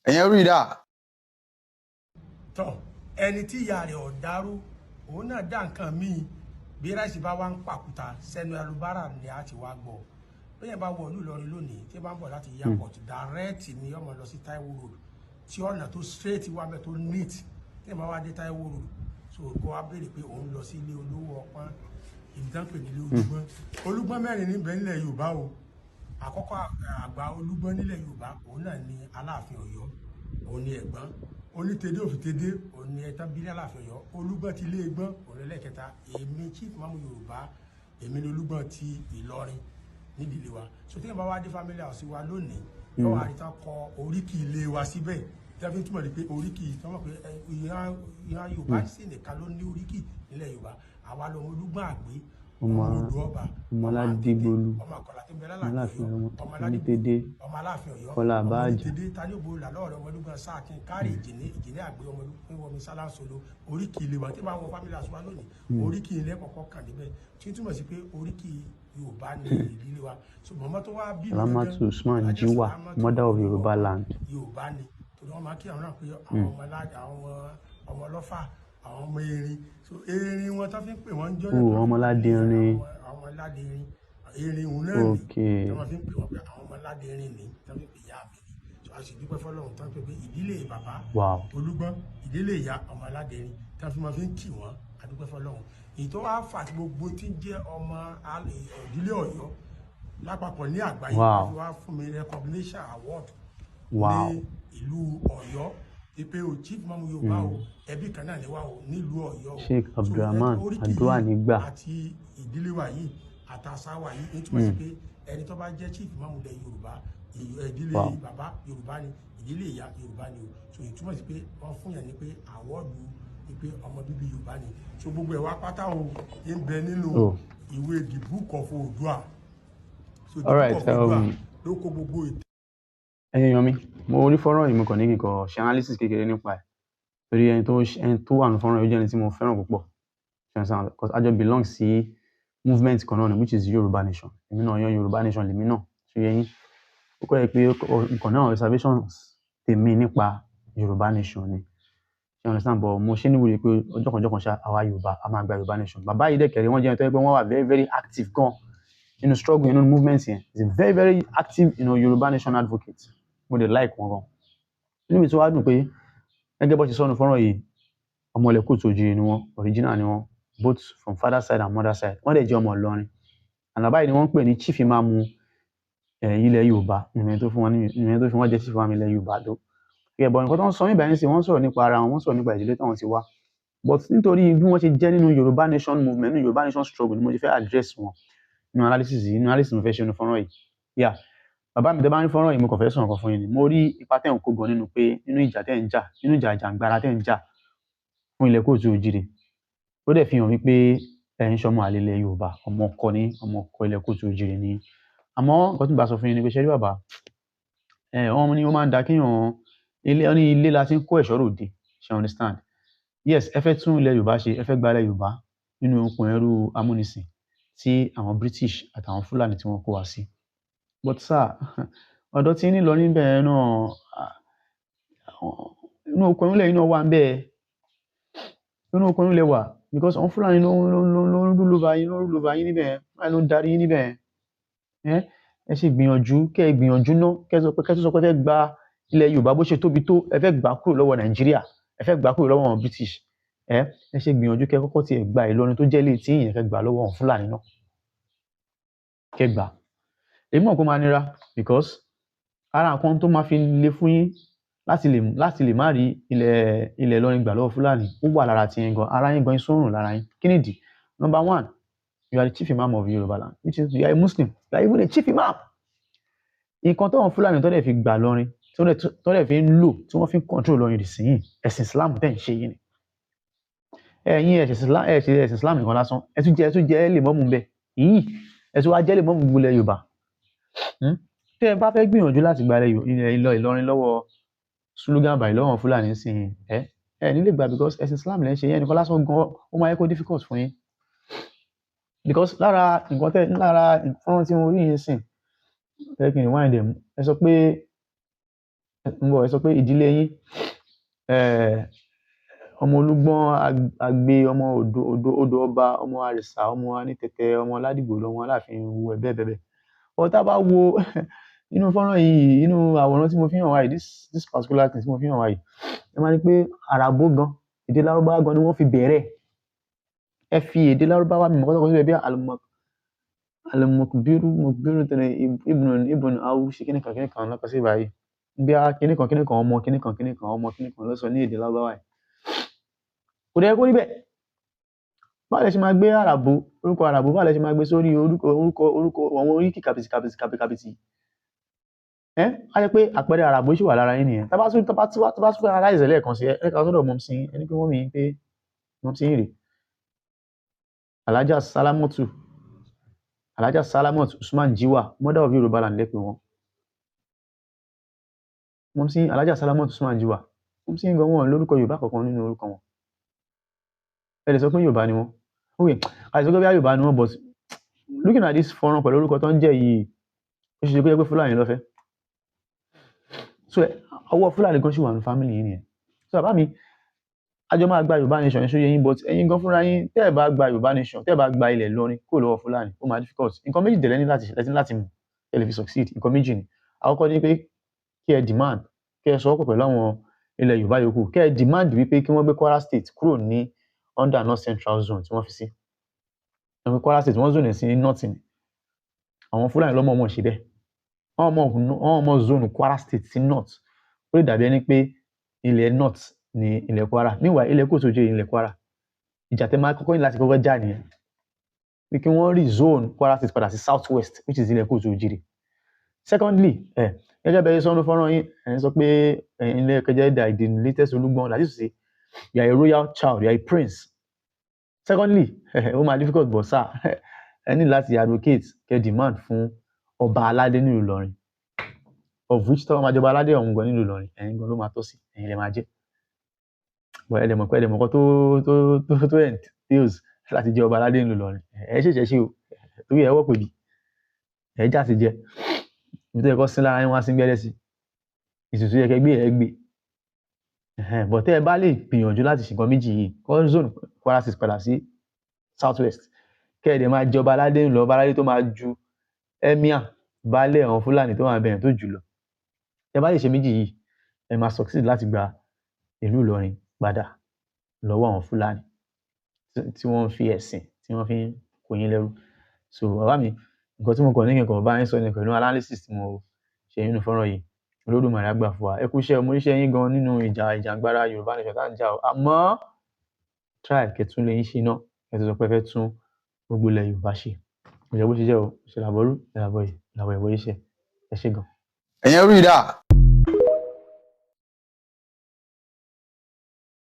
Ẹ̀yẹn rí dà. Tọ ẹni tí ìyá rẹ̀ ọ̀dáró, òun náà dá nǹkan míì. Bí ráìsì bá wá ń pàkúta sẹ́nu alubára ni a ti wá gbọ́. Bẹ́ẹ̀ bá wọ ìlú Ìlọrin lónìí, tí bá ń bọ̀ láti airport direct ni ọmọ lọ sí Taiwo Road, tí ọ̀nà tó straight wá bẹ́ẹ̀ tó neat. Tí ẹ bá wá dé Taiwo Road, so kó wá béèrè pé òun lọ sí ilé olówó ọpọ́n, ibi tán pè ní ilé Olúgbọ́n. Olúgbọ́n mẹ́rin níbẹ̀ nílẹ̀ Yorùbá o. Àkọ́kọ́ àgbà Olúgbọ́n nílẹ̀ Yorùbá, òun náà ni Aláàfin Ọ̀yọ́, òun ni ẹ̀gbọ́n onítẹ̀dé òfìtẹ́dé, òun ni ẹ̀tàn bílẹ̀ Aláàfin Ọ̀yọ́. Olúgbọ́n ti ilé ẹgbọ́n, òun lẹ́lẹ́kẹta. Èmi Chief Imam Yorùbá, èmi ni Olúgbọ́n ti Ìlọrin nídìílé wa. So tí yẹn bá wá dé family house wa lónìí, yóò wá rí tán kọ oríkì ilé wa síbẹ̀, tí a fi ń túmọ̀ ní pé oríkì tí wọ́n mọ̀ pé ìran Yorùbá sì nìkan ló ní oríkì nílẹ̀ Yorùbá. Àwa lọmọ Olúgbọ́n àgbé, ọmọ odò ọba, ọmọ Aládìgbòlù, ọmọ àkọlà tí ń bẹ lálàáfin Aláàfin Ọ̀yọ́, ọmọ ọmọ Onítẹ̀dé, ọmọ Aláàfin Ọ̀yọ́, Kọ́lá ọmọ Àbáàjà. Onítẹ̀dé tani ògbó làlọ́ọ̀rẹ́, ọmọ Olúgbọ́n sáàkín kárí ìjìní ìjìní àgbé, ọmọ Olúgbọ́n wọmi sálásolo. Oríkì ilé wa, tí bá wọ family house wa lónìí, oríkì ilé kọ̀ọ̀kan kàn níbẹ̀, tí ó túmọ̀ sí pé oríkì Yorùbá ní ìdílé wa. So mọ̀mọ́ tó wá bí mi Salamatu gangan, Usman Alhaja Jiwa, Salamatu mother of Yorùbá land. Yorùbá ni, torí wọn máa kí àwọn náà pé àwọn ọmọ aládàá, àwọn ọmọ ọlọ́fà, àwọn ọmọ erin. So erin wọn tó fi ń pè wọ́n ń jọ́ Oh, ọmọ Aládìrin. Àwọn ọmọ aládìrin, erin òun náà ni tí wọ́n fi ń pè wọ́n pé àwọn ọmọ aládìrin ni tí wọ́n fi ń pè ìyá mi ni. So a sì dúpẹ́ fọlọ́run tó ń pè pé ìdílé bàbá Olúgbọ́n, ìdílé ìyá ọmọ aládìrin, tí wọ́n fi máa fi ń kì wọ́n. A dúpẹ́ fọlọ́run. Èyí tó wá fà tí gbogbo tí ń jẹ́ ọmọ ìdílé Ọ̀yọ́ lápapọ̀ ní àgbáyé wọ́n fi wá fún mi recognition award ní ìlú Ọ̀yọ́ ìpè o, Chief Imam Yorùbá o, ẹbí kan náà ni wá o nílùú Ọ̀yọ́ o. Sheikh So, Abdulrahman oríkì Adúànígbà. àti ìdílé wa yìí àtàṣà wa yìí ní túmọ̀ sí pé ẹni tó bá jẹ́ Chief Imam ilẹ̀ Yorùbá, ìdílé bàbá Yorùbá ni, ìdílé ìyá Yorùbá ni o. So ìtumọ̀ sí pé wọ́n fún yàn ní pé award ní pé ọmọ bíbí Yorùbá ni. So gbogbo ẹ̀ wá pátá o ń bẹ nínú ìwé The Book of Oòduà. So The All Book right, of Oòduà ló kó gbogbo ètò. Ẹ̀yin èèyàn mi, mo rí fọ́nrán yìí, mo kàn ní kí n kàn ṣe analysis kékeré nípa ẹ̀, torí ẹni tó wà ní fọ́nrán yìí, ó jẹ́ ẹni tí mo fẹ́ràn púpọ̀. You understand? Because a jọ belong sí movement kan náà ni, which is Yorùbá Nation. Èmi náà yan Yorùbá Nation lèmi náà, ṣe yẹ yín? Ó kọ́ yẹ pé nǹkan náà, reservations tèmi nípa Yorùbá Nation ni, you understand? But mo ṣe níwòye pé ọjọ́ kan, ọjọ́ kan ṣá, àwa Yorùbá a máa gba Yorùbá Nation. Bàbá yìí dẹ̀kẹ̀rẹ̀, wọ́n jẹ́ ẹni tó yẹ pé wọ́n wà very very active gan nínú struggle, nínú movement yẹn. Is a very very active Yorùbá Nation advocate. Mo dẹ̀ like wọn gan. Inú mi tún wá dùn pé gẹ́gẹ́ bó ṣe sọnù fọ́nrán yìí, ọmọ ilẹ̀ káàárọ̀ oòjíire ni wọ́n, original ni wọ́n, both from father side and mother side. Wọ́n dẹ̀ jẹ́ ọmọ Ìlọrin. Àná báyìí ni wọ́n ń pè ní Chief Imam ilẹ̀ Yorùbá. Ìyẹn tó fún wọn ní, ìyẹn tó fi wọ́n jẹ́ Chief Imam ilẹ̀ Yorùbá tó gẹ́gẹ́ bọ́ nǹkan tó ń sọ níbẹ̀ yẹn sì, wọ́n sọ̀rọ̀ nípa ara wọn, wọ́n sọ̀rọ̀ nípa ìdílé táwọn ti wá, but nítorí bí wọ́n ṣe jẹ́ nínú Yorùbá Nation movement, nínú Yorùbá Nation struggle, ni mo ṣe fẹ́ address wọn nínú analysis yìí, nínú analysis mo fẹ́ ṣe nínú fọ́nrán yìí. Yeah, bàbá mi, tẹ́ bá ní fọ́nrán yìí, mo kàn fẹ́ sọ̀rọ̀ kan fún yín ni. Mo rí ipa tẹ́ ń kó gan nínú pé nínú ìjà tẹ́ ń jà, nínú ìjà ìjàngbara tẹ́ ń jà fún ilẹ̀ káàárọ̀ oòjíire. Ó dẹ̀ fi hàn wípé ẹ̀ ń ṣọmọ àlè ilẹ̀ Yorùbá, ọmọ ọkọ ní, ọmọ ọkọ ilẹ̀ káàárọ̀ oòjíire ni. Àmọ́ nǹkan tí mo bá sọ fún yín ni pé, ṣé rí bàbá ẹ̀, wọ́n ní ó máa ń da kéèyàn ilé, wọ́n ní ilé la ti ń kó ẹ̀ṣọ́ ròde. Ṣe understand? Yes, ẹ fẹ́ tún ilẹ̀ Yorùbá ṣe, ẹ fẹ́ gba ilẹ̀ Yorùbá nínú okùn ẹrú amúnisìn tí àwọn British àtàwọn Fúlàní tí wọ́n kó wa sí. But sir, ọ̀dọ̀ tí ní lọ níbẹ̀ náà, inú okùn ẹrú lẹ́yìn náà wà ń bẹ́ẹ̀, inú okùn ẹrú lẹ wà, because àwọn Fúlàní ló ń rule over yín, ló ń rule over yín níbẹ̀, Fúlàní ló ń darí yín níbẹ̀. Ẹ ṣe gbìyànjú, kẹ́ ẹ gbìyànjú ná, kẹ́ ẹ tó sọ pé ẹ fẹ́ gba ilẹ̀ Yorùbá bó ṣe tóbi tó, ẹ fẹ́ gbà kúrò lọ́wọ́ Nàìjíríà, ẹ fẹ́ gbà kúrò lọ́wọ́ àwọn British. Ẹ ṣe gbìyànjú kẹ́ kọ́kọ́ tiẹ̀ gba Ìlọrin tó jẹ́ ilé tí yẹn, kẹ́ gbà lọ́wọ́ àwọn Fúlàní náà, kẹ́ gbà. Èmi mọ̀ kó máa nira, because ara nǹkan tó máa fi le fún yín láti lè má rí ilẹ̀ Ìlọrin gbà lọ́wọ́ Fúlàní, ó wà lára tiyín gan, ara yín gan sórùn lára yín. Kí nìdí? Number one, you are the Chief Imam of Yorùbá land, which is you are a Muslim, you are even a Chief Imam. Nǹkan táwọn Fúlàní tó dẹ̀ fi gbà lọrin, tó dẹ̀ fi ń lò, tí wọ́n fi ń control lọrin dì sí yìí, ẹ̀sìn Islam tẹ̀ ń ṣe yìí ni. Ẹ̀yin ẹ̀sìn Islam, ẹ̀ ṣe ẹ̀sìn Islam nìkan lásán, ẹ tún jẹ́ lè mọ́mú bẹ́ẹ̀ yìí, ẹ tún wá jẹ́ lè mọ́mú gbogbo ilẹ̀ Yorùbá. Tẹ́ ẹ bá fẹ́ gbìyànjú láti gba ilẹ̀ Ìlọrin lọ́wọ́ Sulu Gàmbàrí, lọ́wọ́ Fúlàní sí yìí, ẹ ní lè gbà, because ẹ̀sìn Islam lẹ́ ń ṣe yẹn nìkan lásán gan, ó máa yẹ kó difficult fún yín, because lára nǹkan tẹ́, lára fọ́nrán tí mo rí yín sìn, ẹ kí n rewind ẹ̀, ẹ sọ pé Ń bọ̀, ẹ sọ pé ìdílé yín, ọmọ Olúgbọ́n Agbe, ọmọ odò odò odò ọba, ọmọ Àrẹ̀sà, ọmọ Anítẹ̀tẹ̀, ọmọ Ládìgbòlù, ọmọ Aláàfin wu ẹ̀, bẹ́ẹ̀ bẹ́ẹ̀ bẹ́ẹ̀. But tá a bá wo inú fọ́nrán yìí, inú àwòrán tí mo fi hàn wá yìí, this particular thing tí mo fi hàn wá yìí, ẹ máa rí pé àràbó gan, èdè Lárúbáwá gan ni wọ́n fi bẹ̀rẹ̀. Ẹ fi èdè Lárúbáwá mi mọ̀kọ́tọ̀ síbẹ̀ bí alimokbiru mokbiru tẹ̀lé ibùn ibùn awu ṣe kíníkan kíníkan lọ́kọ̀ sí báyìí, bí a kíníkan kíníkan, ọmọ kíníkan kíníkan, ọmọ kíníkan ló sọ ní èdè Lárúbáwá yìí. Kò dẹ̀ yẹ kó rí bẹ́ẹ̀. Báwo lẹ ṣe máa gbé àràbò, orúkọ àràbò, báwo lẹ ṣe máa gbé sórí orúkọ àwọn oríkì kàbìtì kàbìtì kàbìtì kàbìtì? Ẹ́ á jẹ́ pé àpẹẹrẹ àràbò ṣì wà lára yín nìyẹn. Tá bá tún fẹ́ analyze lẹ́ẹ̀kan sí, ẹ ká sọ́dọ̀ mumsy yín. Ẹni pé mummy yín, pé mumsy yín rèé, Alhaja Salamatu, Alhaja Salamat Usman Jiwa, mother of Yorùbá land lẹ́pẹ̀ wọn. Mumsy yín, Alhaja Salamat Usman Jiwa, mumsy yín gan, wọn lórúkọ Yorùbá kankan nínú orúkọ wọn. Ẹ lè sọ pé Yorùbá ni wọn. Ok, a lè sọ pé bí Yorùbá ni wọn, but looking at this fọ́nrán pẹ̀lú orúkọ tó ń jẹ́ yìí, ó ṣe ṣe kó jẹ́ pé Fúlàní ló fẹ́. So ọwọ́ Fúlàní kan ṣì wà ní family yìí nìyẹn. So bàbá mi, a jọ máa gba Yorùbá nation ṣó yé yín, but ẹ̀yin gan fúnra yín, tẹ́ ẹ̀ bá gba Yorùbá nation, tẹ́ ẹ̀ bá gba ilẹ̀ Ìlọrin kúrò lọ́wọ́ Fúlàní, ó máa difficult. Nǹkan méjì tẹ̀lé ní láti lẹ́tí láti mú ẹ lè fi succeed. Nǹkan méjì ni. Àkọ́kọ́ ni pé kí ẹ demand, kí ẹ sọwọ́pọ̀ pẹ̀lú àwọn ilẹ̀ Yorùbá yòókù, kí ẹ demand wípé kí wọ́n gbé Kwara State kúrò ní under North Central Zone tí wọ́n fi sí. Ẹ̀wọ̀n Kwara State, wọ́n zone sí north ni. Àwọn Fúlàní lọ́mọ wọn ṣe bẹ́ẹ̀, wọ́n mọ̀ zone Kwara State sí north. Ó lè dàbí ẹni pé ilẹ̀ north ní ilẹ̀ Kwara, meanwhile ilẹ̀ kóòtù ojú ilẹ̀ Kwara. Ìjà tẹ́ máa kọ́kọ́ ní láti kọ́kọ́ jà nìyẹn, pé kí wọ́n rezone Kwara State padà sí south west, which is ilẹ̀ kóòtù òjìrì. Secondly, ẹ gẹ́gẹ́ bẹ́ẹ̀ sọ́nù fọ́nrán yín, ẹ̀ ń sọ pé ẹ̀yin ilé ẹ̀kẹ́jẹ́ the latest Olúgbọ́n, that is to say you are a royal child, you are a prince. Secondly, ó máa difficult, but sir, ẹ ní láti advocate, kẹ́ demand fún ọba aládé nílùú Ìlọrin, of which tọ́wọ́ máa jọba aládé ọ̀hún gan nílùú Ìlọrin, ẹ̀yin gan ló máa tọ́ sí, ẹ̀yin lè máa jẹ́. But ẹ dẹ̀ mọ̀ pé ẹ dẹ̀ mọ̀ kọ́ tó entails láti jẹ́ ọba aládé nílùú Ìlọrin. Ẹ ṣèṣẹ́ ṣe o, torí ẹ wọ́ pè bí ẹ já sí jẹ ibi tó yẹ kó sí lára yín, wá sí gbẹ́rẹ́ sí ìtùtù yẹ kẹ́ gbé, ẹ gbé. But tẹ́ ẹ bá lè gbìyànjú láti ṣe nǹkan méjì yìí, kó zone Kwara State padà sí south west, kẹ́ ẹ dẹ̀ máa jẹ ọba aládé ńlọ, ọba aládé tó máa ju emir, baálé àwọn Fúlàní tó wà bẹ̀rẹ̀ tó jù lọ, ẹ bá lè ṣe méjì yìí, ẹ máa succeed láti gba ìlú Ìlọrin padà lọ́wọ́ àwọn Fúlàní tí wọ́n fi ẹ̀sìn tí wọ́n fi ń kó yín lẹ́rú. So bàbá mi, nǹkan tí mo kàn ní kí n kàn bá yín sọ ni pẹ̀lú analysis tí mo ṣe nínú fọ́nrán yìí. Olódùmarè á gbà fún wa. Ẹ kú iṣẹ́, mo ríṣẹ́ yín gan nínú ìjà ìjàngbara Yorùbá nation tá à ń jà o. Àmọ́ try kẹ́ tún lè yín ṣe náà, ẹ tó sọ pé ẹ fẹ́ tún gbogbo ilẹ̀ Yorùbá ṣe. Kò jẹ́ bó ṣe jẹ́ o. Ṣe làbọ̀rú, làbọ̀ yìí, làbọ̀ ìbọ̀ yìí ṣe. Ẹ ṣé gan. Ẹ̀yin rí i dà.